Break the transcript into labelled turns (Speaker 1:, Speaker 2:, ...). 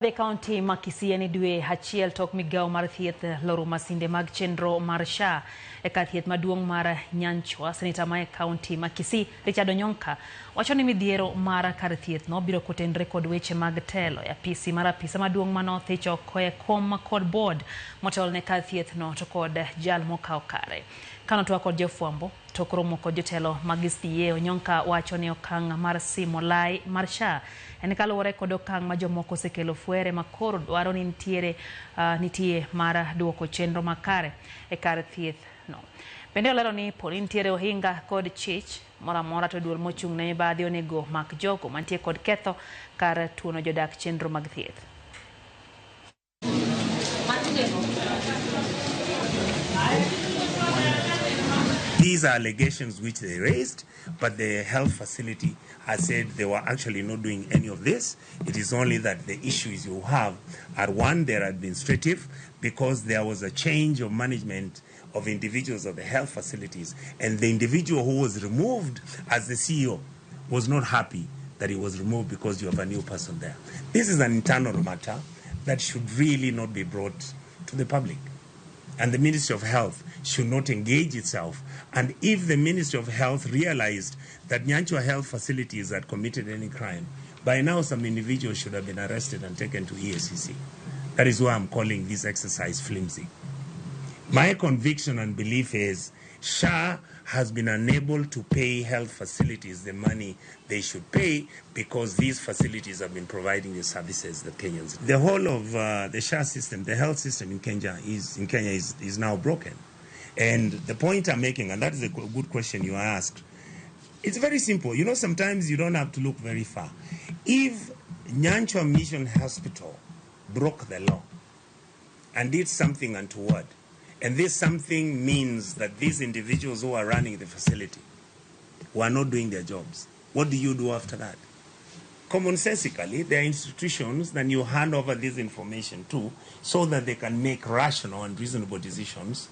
Speaker 1: E kaunti ma Kisii en dwe achiel tok migawo mar thieth loro masinde mag chenro mar SHA e kar thieth maduong' mar Nyanchwa. Seneta ma e kaunti ma Kisii Richard Onyonka wacho ni midhiero mar kar thieth no biro kotenre kod weche mag telo e apisi mar apisa maduong' manothich oko e kom kod board motelo ne kar thieth no to kod jal mokawo kare. Kanotwak kod jofwambo tok romo kod jotelo mag SDA, Onyonka wacho ni okang' mar simo lai mar SHA en kaluwore kod okang' ma jomoko osekelo fwere ma koro dwaro ni nitiere nitie mar duoko chenro makare e kar thieth no. Bende olero ni poni nitiere ohinga kod chich moro amora to duol mochung' ne mibadhi onego mak jogo mantie kod ketho kar tuono jodak chenro mag thieth.
Speaker 2: These are allegations which they raised, but the health facility has said they were actually not doing any of this. It is only that the issues you have are, one, they're administrative, because there was a change of management of individuals of the health facilities, and the individual who was removed as the CEO was not happy that he was removed because you have a new person there. This is an internal matter that should really not be brought to the public. And the Ministry of Health should not engage itself. And if the Ministry of Health realized that Nyanchwa Health Facilities had committed any crime, by now some individuals should have been arrested and taken to EACC. That is why I'm calling this exercise flimsy. My conviction and belief is SHA has been unable to pay health facilities the money they should pay because these facilities have been providing the services that Kenyans. The whole of the SHA system, the health system in Kenya is now broken. And the point I'm making, and that is a good question you asked, it's very simple. You know, sometimes you don't have to look very far. If Nyanchwa Mission Hospital broke the law and did something untoward, and this something means that these individuals who are running the facility were not doing their jobs, what do you do after that? Commonsensically, there are institutions that you hand over this information to so that they can make rational and reasonable decisions.